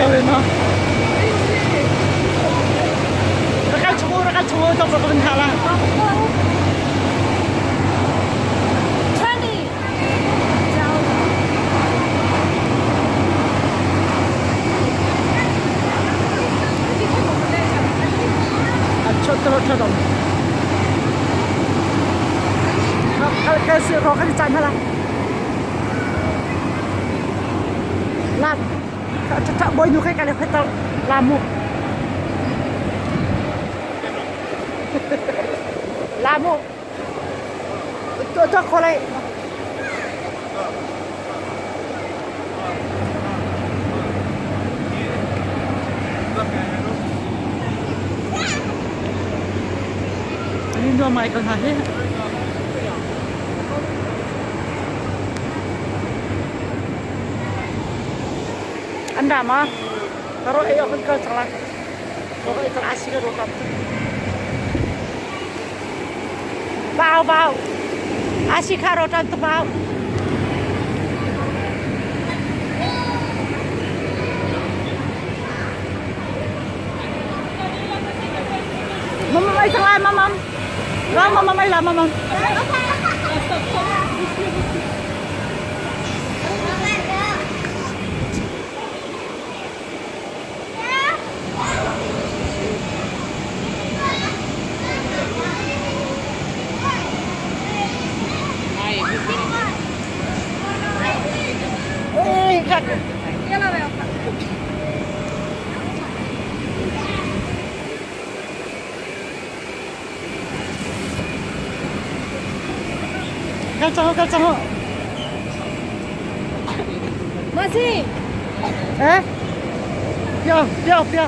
Kevin no. Rakal chuku rakal chuku to ko kan khala. 20. Acho to to to. Kal kal si ro kan chan hala. Lam bawi nu khai ka le khoi tar lam mu. Lam mu. To to kholai. Ani nuam ngai ko hna hi. An ra ma? Ka ro ei awk kan kal cang lai. Ro ei cang asi ka ro tam tuk. Vào vào. Asi kha ro tam tuk vào. Mama ei cang lai mama. Ra mama ei la mama. Eh, kak. Kal cang kal cang. Masi. Eh? Pio, pio, pio.